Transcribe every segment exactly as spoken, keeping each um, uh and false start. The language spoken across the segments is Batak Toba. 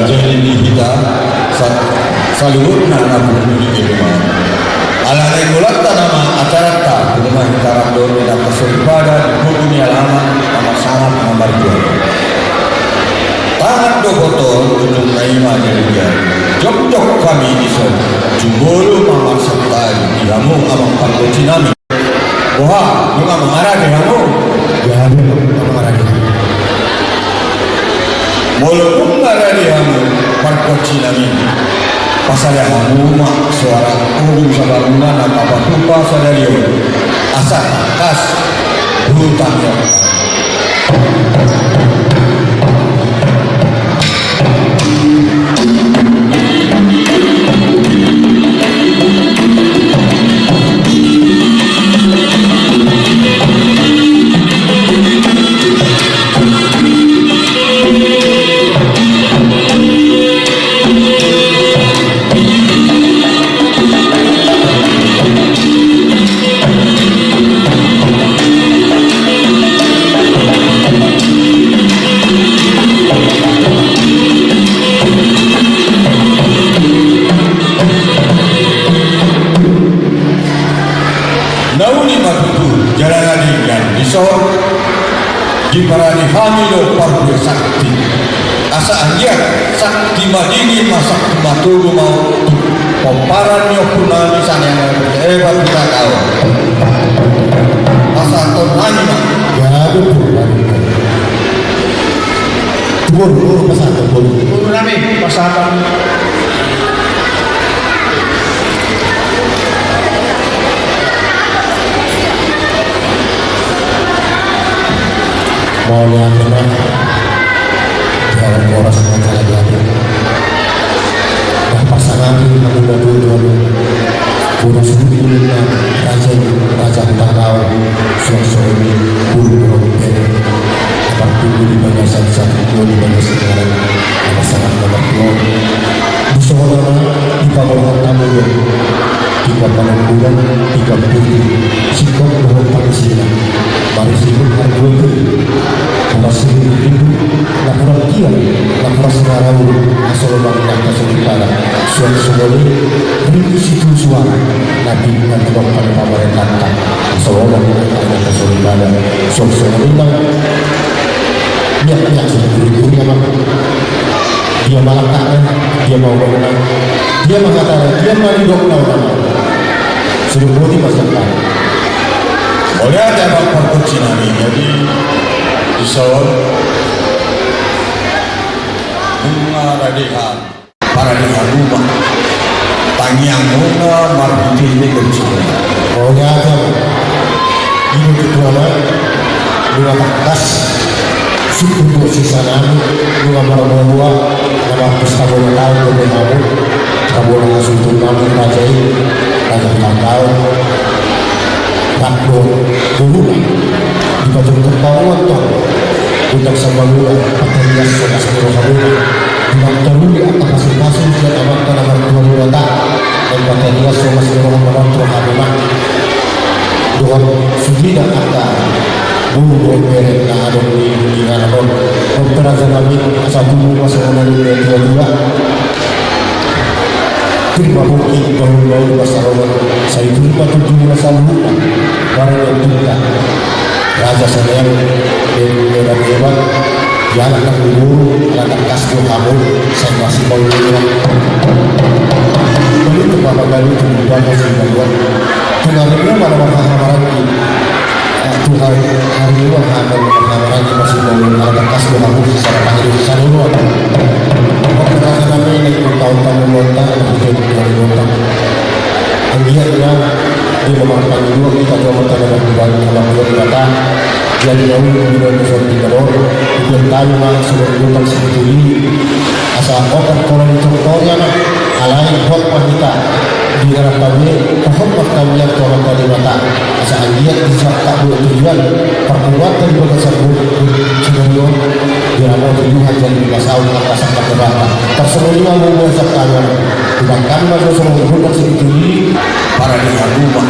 Jadi di hita sa-, saluhutna na pungu di rumah. Ala naeng mulak ta nama acaranta, rumah hita rap dohot di angka soripada, di pungu ni alaman, nama sangat na marjual. Tangan do boto, ujungna ima jadi dia. Jokjok hami dison, jumolo ma marsantari di hamu amang pargonsi nami. Boha, nunga mangarade hamu? Jadi, nunga mangarade. Molo nunga mangarade hamu, pargonsi nami, pasada hamu ma soara ogung sabaruna na tapatupa sadari on. Asa tangkas hutang ni on. Nauli ma tutu jala na denggan dison. Diparade hami do parbue sakti. Asa anggiat sakti madingin ma, sakti matogu ma tu pomparan ni ompu nami salelengleleng, eh, Bapak Gubernur. Asa antong nami ma. Ya, betul, betul. Guru, guru, pasahat, guru. Guru nami, pasahat. Mauliate ma. Dalam horas na jala-jala. Bah, pasangapi hamu na dua-dua. Boru suhut ulunna raja i, raja hutang na on, suang songon i boru dohot bere. Na marpungu di bagasan sahat do di bagasan dalan, na pasangapi na martua on. Di son ma dipaborhat hamu do tiga panungkunan, tiga pudi, singkop dohot pangisina. Marisi hut hardua tu. Horas ni hut, na horas dia, na horas ni raul, na so lomak ni angka soripada. Suang songon i, ringgit sitio suara, na di, na didok hami pamarentanta. Na so lomak ni angka soripada. Suang songon i nang. Miak-miak sudah guri-guri ama. Dia ma langkatna, dia ma ombakna, dia ma hatana, dia ma nidokna. Sudah boti masak. Oleh ada bang pargonsi nami, jadi dison. Nunga radehan. Parade hamu ma. Tangiangmuna marhitehite gonsi. Oke, aja. Ido ketua ma. Nunga tangkas. Sukun do sisa nami. Nunga marboa. Na marpus tabo na taon do be hamu. Tabo na hasuhuton nami raja i. Raja hutang na on. Rap dohot boru na. Dipajongjong hamu antong gondang sambangula, patarias horas ni rohamuna. Di na taruli angka pasu-pasu sian Amanta na martua Debata, naeng patarias horas ni rohamuna. Dohot sudena angka boru dohot bere na adong di inganan on. Dohot pe raja nami, asa tubu ma songon na nitua-tua. Pir ma pongki, bahul-bahul ma sarongan, sai pir ma tubu na saluhutna. Barang yang pinta. Raja Saleang, Medan Hebat, di anak na guru, ala tangkas do hamu, sai masih mau hilang. Balik tu papa galu tu bukan masih galuan. Kemarin lu mana marhaha-maranggi. Tuhan, hari ini wah, akan marhaha-maranggi masih mau hilang, ala tangkas do hamu, secara panggil, secara luar. Oke, rasa kami ini, kau tahu kamu lontar, tapi jadi dari lontar. Anggiat ma, di ma marpangidoan hita tu Amanta na martua, na martua Debata. Jadi na uli di dalam Tuhan di dalam, di dalam tahu ma, sudah di dalam sipituli. Asa opat kola di contohnya ma, alai hot ma hita. Di dalam tahu ini, hot ma kami yang tu Amanta Debata. Asa anggiat di saat tak buat tujuan, perbuatan di bagasan buat, buat, sudah di dalam, di dalam tujuan jadi di bagasan, tak kasar tak berapa. Tersembunyi ma buat bagasan kami. Tuhan kami masuk semua berhutang sedikit ini. Parade hamu ma.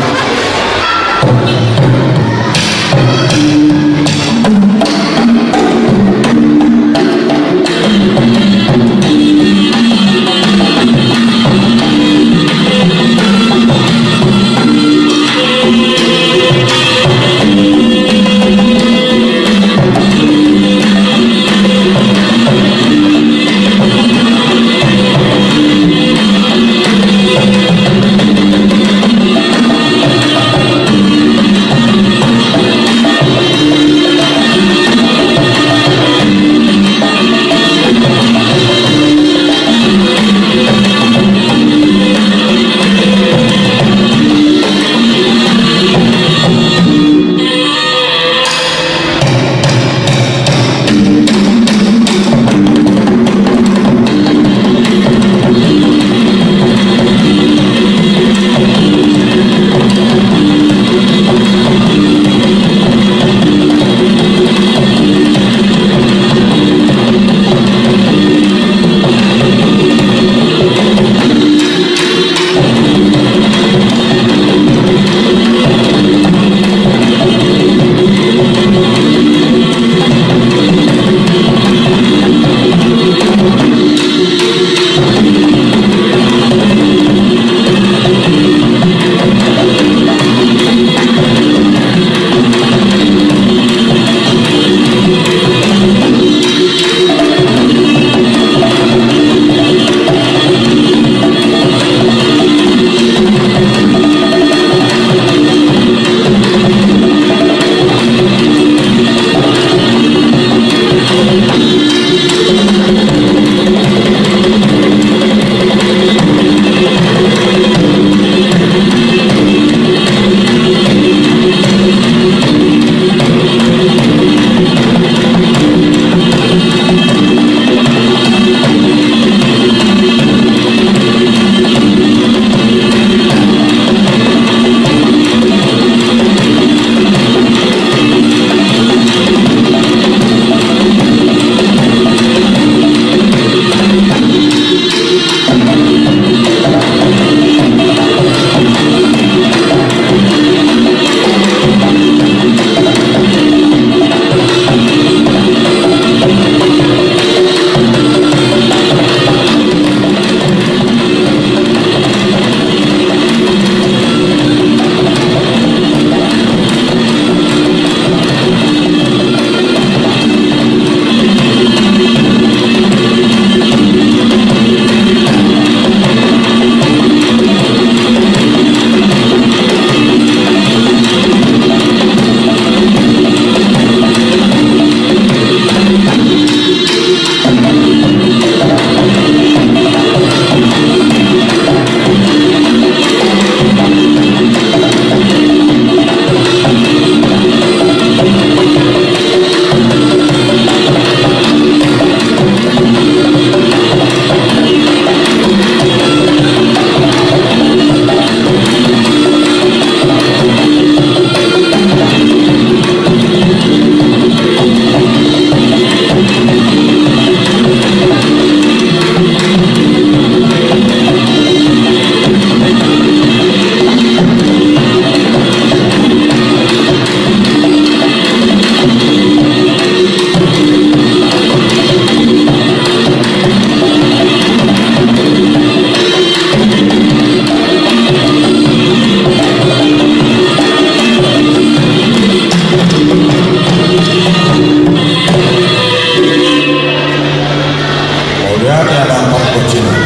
Ate amang pargonsi nami.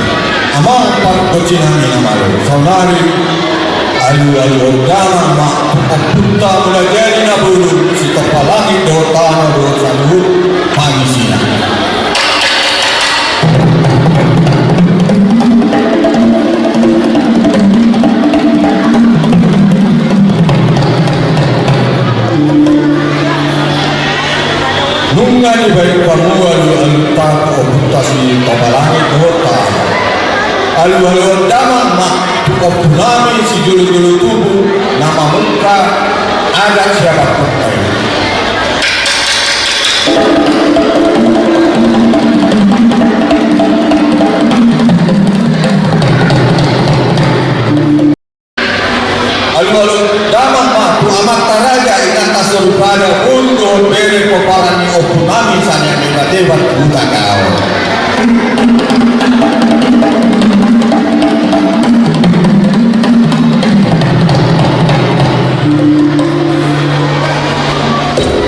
Amang pargonsi nami na malo. Saonari alualuhon damang ma tu ompunta Mulajadi Na Bolon sitompa langit dohot tano dohot saluhut pangisina. Nunga dibaen hamu alualuhonta tu ompunta sitompa langit dohot tano. Alualuhon damang ma tu ompunami sijolojolo tubu na mamungka adat siabat kota i. Alualuhon damang ma tu amanta raja, inanta soripada, boru dohot bere, pomparan ni ompunami Saniang Ebat-ebat Hutagaol.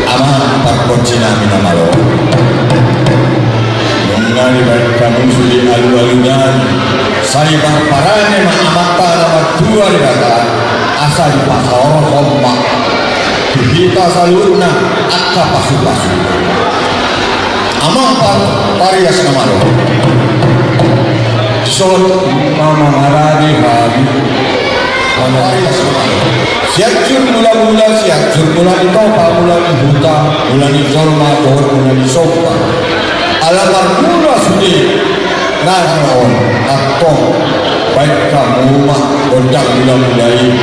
Amang pargonsi nami na malo. Nunga dibaen hamu sude alualuhon nami, sai marparane ma amanta na martua Debata, asa dipasaorhon ma tu hita saluhutna angka pasupasu. Amang par-, parias na malo. Dison ma mangarade hami. Sianjur mulamula, Sianjur mula ni topa, mula ni huta, mula ni jolma dohot mula ni somba. Ala marmula sude nagara on, antong baen hamu ma gondang mulamula i.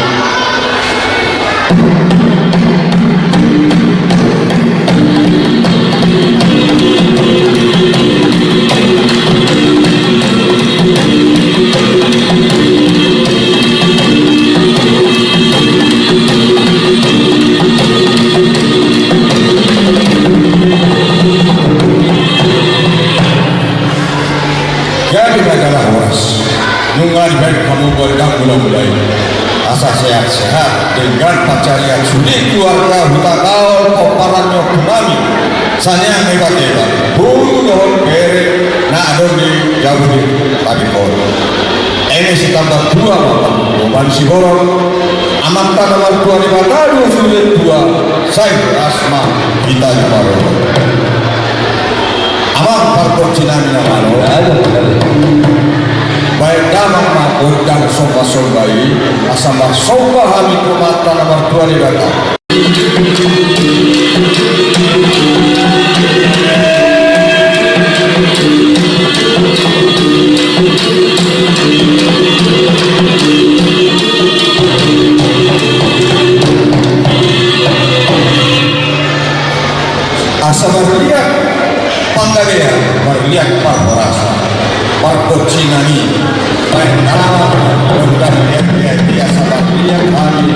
Gabe ma jala horas. Nunga dibaen hamu gondang mulamula i, asa sehat-sehat denggan pansarian sude keluarga Hutagaol, pomparan ni ompunami Saniang Ebat-ebat, boru dohot bere na adong di Jabodetabek on. Eme sitamba tua ma panggoman siborok, amanta na martua Debata do sude tua, sai horas ma hita diparorot. Amang pargonsi nami na malo. Baen damang ma gondang somba-somba i, asa marsomba hami tu amanta na martua Debata. Asa marliat panggabean, marliat parhorasan. Pargonsi nami, baen damang gondang, asa marliat hami.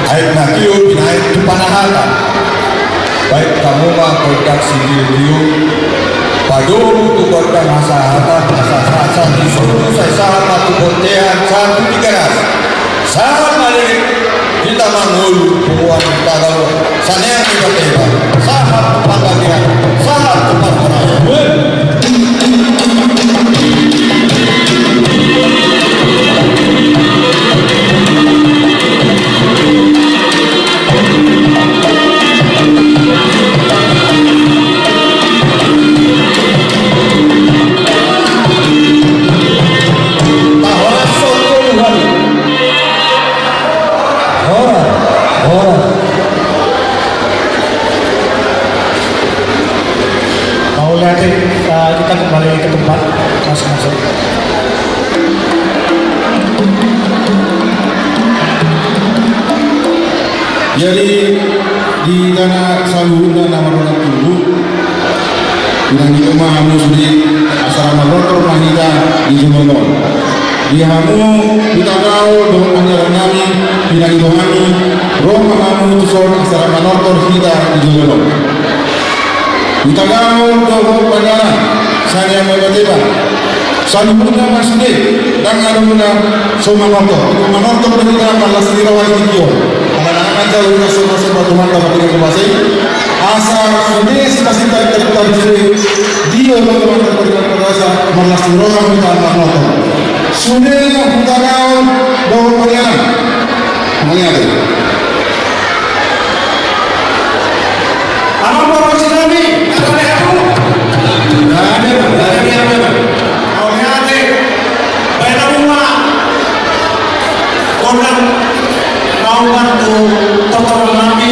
Aek na tio binaen tu panahatan. Baen hamu ma gondang sitio-tio, padomu tu gondang hasahatan, asa sahat-sahat ni solu, sai sahat ma tu bontean, sahat tu Tigaras. Sahat ma leleng hita mangolu punguan Tagalo, saneang ni Debata, sahat tu panggabean, sahat tu parhorasan. Horas, horas. Mauliate, eh, kita kembali ke tempat masing-masing. Jadi, di tangan saluhutna na mardongan tubu, pinangido ma hamu sude, asa ra marrotor ma hita di joloan on. Di hamu, di Tagalo dohot andiaran nami, pinangido hami, ro ma hamu tuson asa ra marrotor hita di joloan on. Di Tagalo dohot andiaran, saneang ma i, Debata. Saluhutna ma sude, ndang adong na so manortor. Manortor do hita marlas ni roha di tingki on. Ala nunga manjalo hita somba-somba Tuhanta marhite na basa i. Asa sude sita-sita tarlumobi sude, di on do Tuhanta marhite na basa, marlas ni roha hita manortor. Sude ma hutagaon dohot huriaon. Mauliate. Amang pargonsi nami, asa lehat tu. Amen, amen, amen. Mauliate. Baen hamu ma gondang na umbahen tu tontonan nami.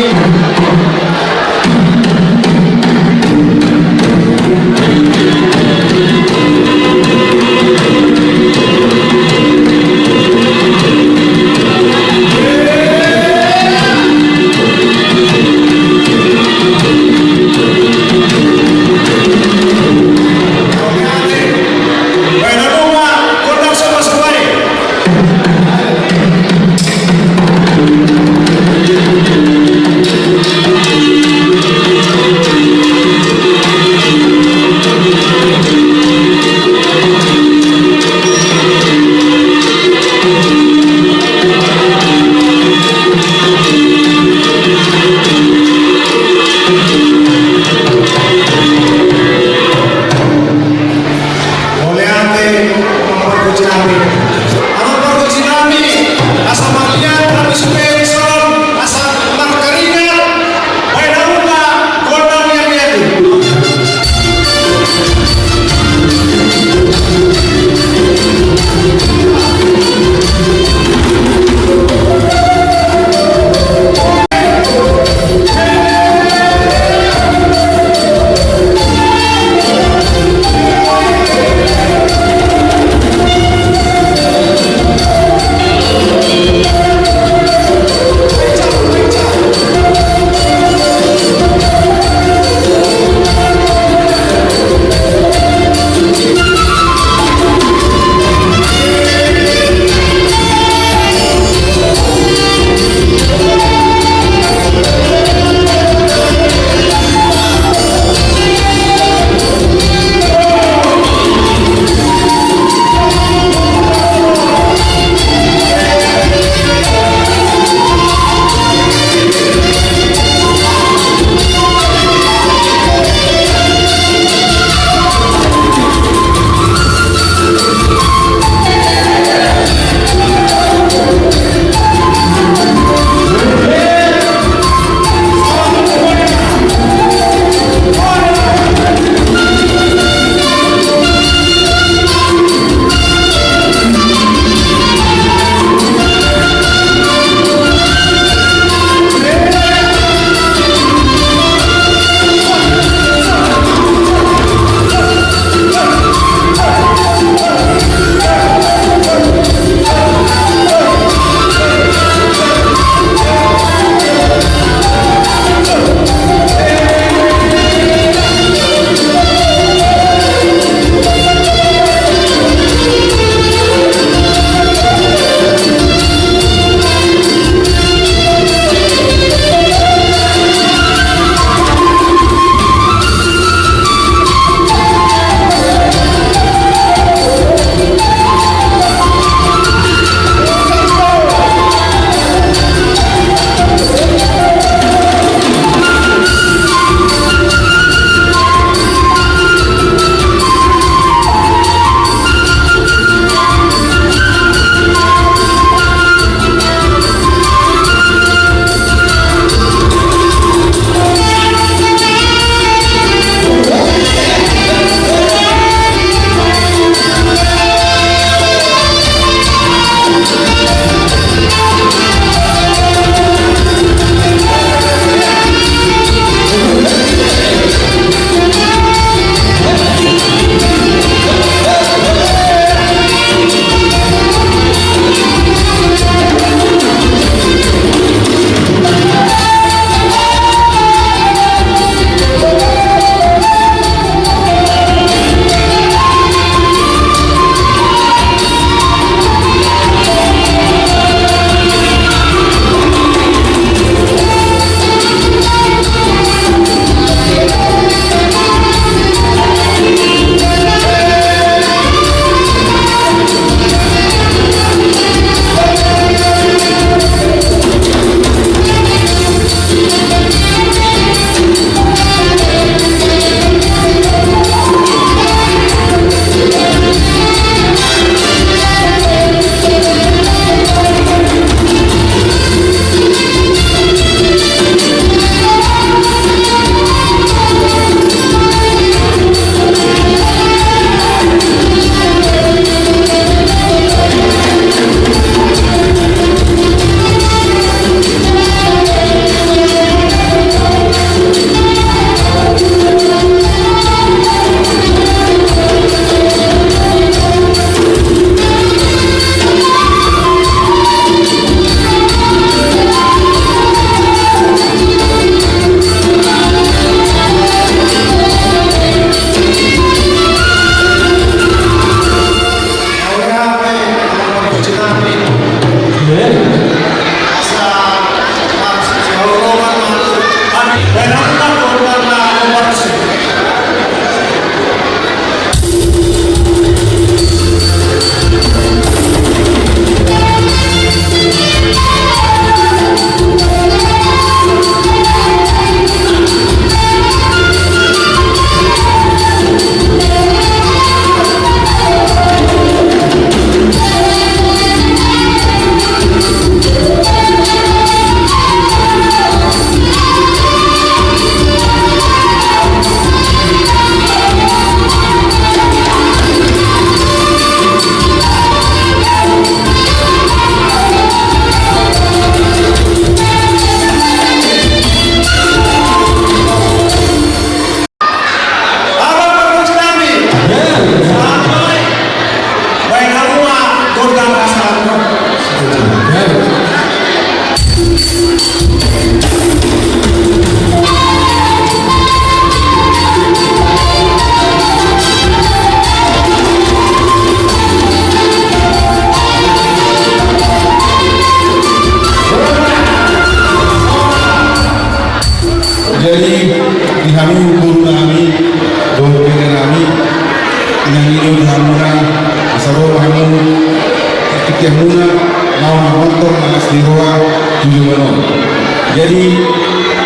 Jadi,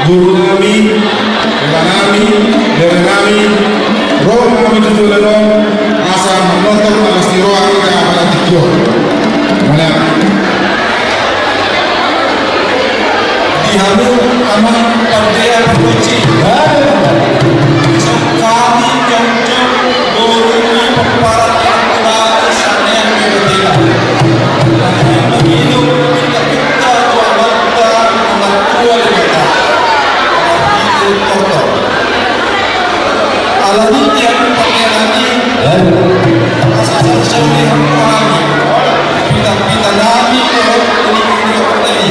guru nami, bapa nami, bere nami, ro ma hami tu joloan on, asa manonton, asa diroha hita apala tingki on. Mana? Di hamu amang pande pargonsi. Hami jongjong boru ni pomparan ni Tuhan, sanean ni Tuhan. Hami mangido pinta-pinta tu Amanta na martua Debata. Hami tortor. Alani i, hami pande nami, asa saur-saur ni hamu hami, pinta-pinta nami dohot unik-unik nami.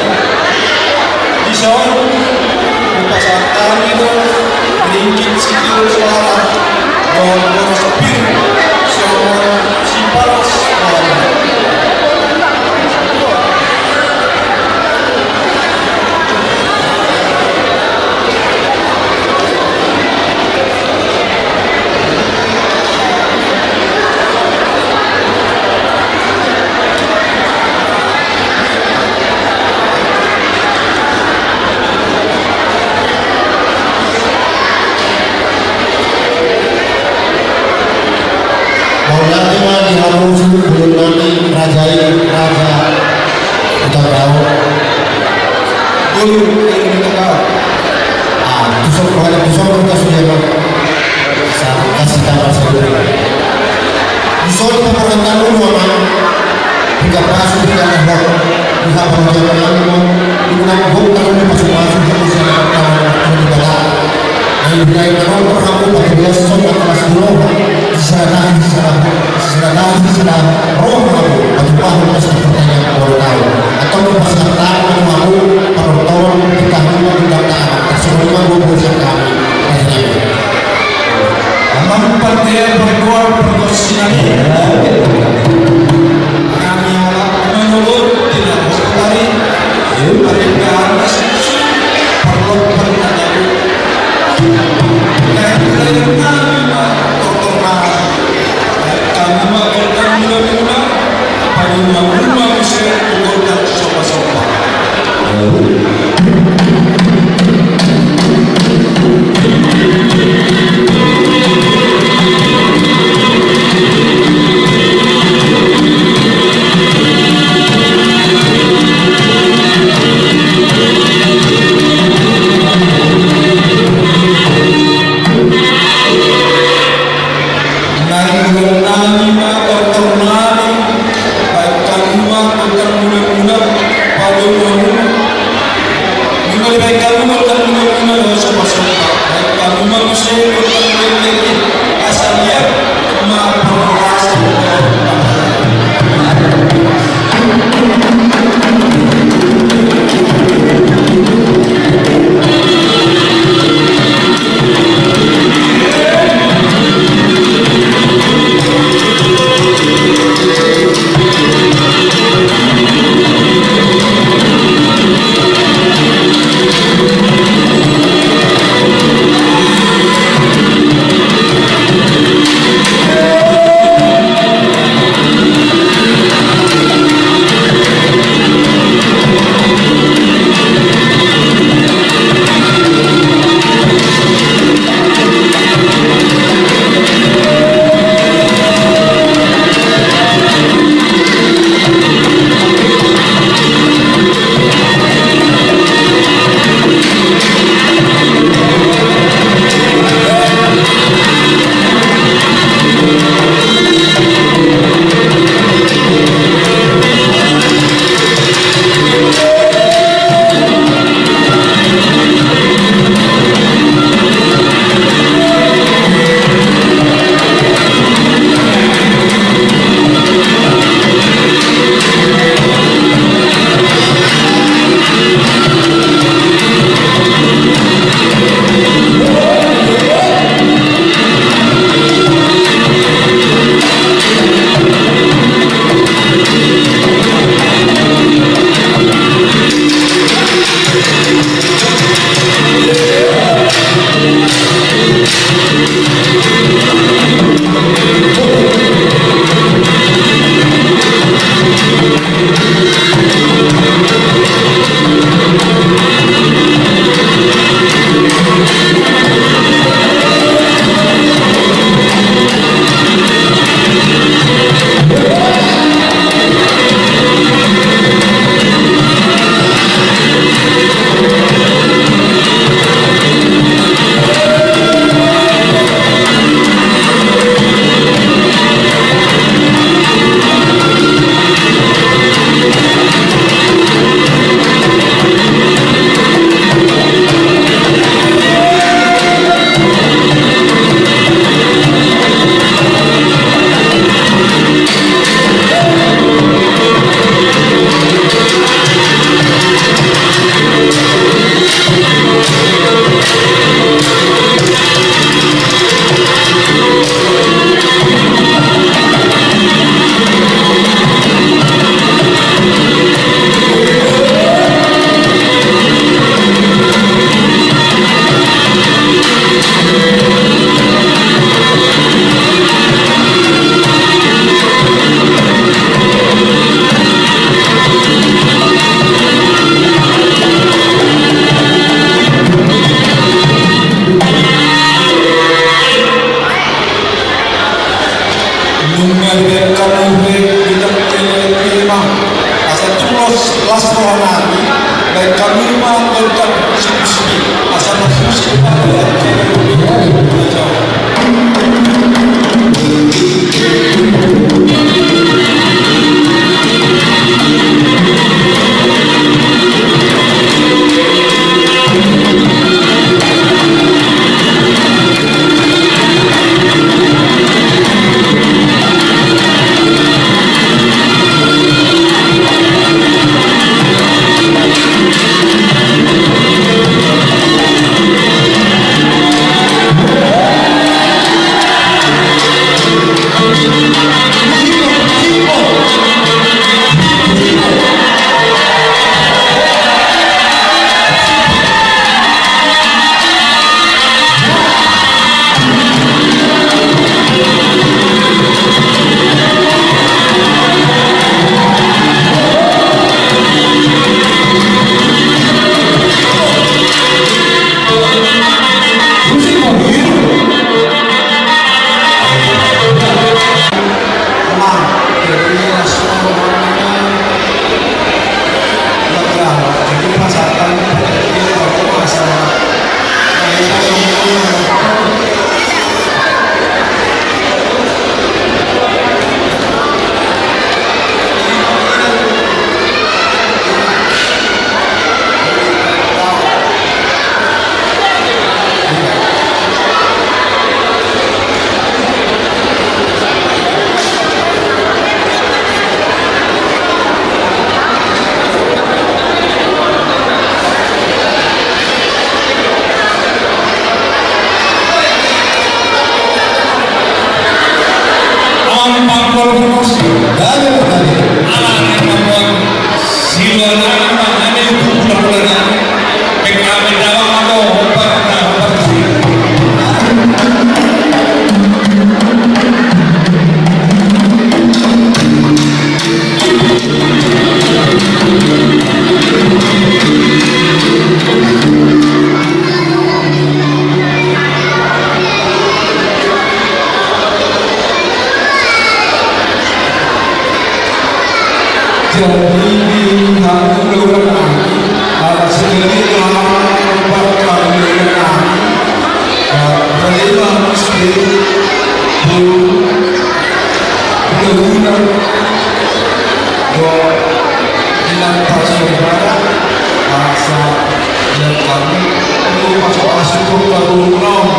Dison hupasahat hami do ringgit sitio soara dohot boras pir siomor sipalas soara. Mauliate ma di hamu suhut bolon nami, raja i, raja Hutagaon. Bolon, bolon Hutagaon. Ah, tuson, bolon tuson, bolon tuson, ya, Bang. Sa-, kasih tambah satu. Dison pamarhatan ulu, Amang. Hingga pasu, hingga ahok. Hingga pamarhatan ulu, Amang. Hingga gok, Amang, pasu-pasu, hingga sana, Amang, hingga bata. Ai, hingga ino, Amang, hamu, pasu-pasu, hingga kelas dua. Di sana, di sana. Sisada, sisada roha hamu, patupahon ma sisada pertanyaan, boru nami. Antong pasahat ma tu hamu, panortoron, di hamu ma, di hamu ma, songon i ma, boru, boru sian hami. Amang pande pargonsi nami. Hami ala manogot di na hospitali. Ari hami susu, parlok, parlok. Nami ma tortor nami. Hamu ma gondang mula-mula, palu ma muse tu gondang somba-somba. Nai gondang nami ma tortor nami, baen hamu ma gondang mula-mula, palu ma muse. Mula dibaen hamu gondang mula-mula, somba-somba. Baen hamu ma muse gondang mula-mula, asa liat ma parhorasan. Jadi, di hati ulang-ulang, ala sendiri, ulang-ulang, ulang-ulang, jadi, ulang-ulang,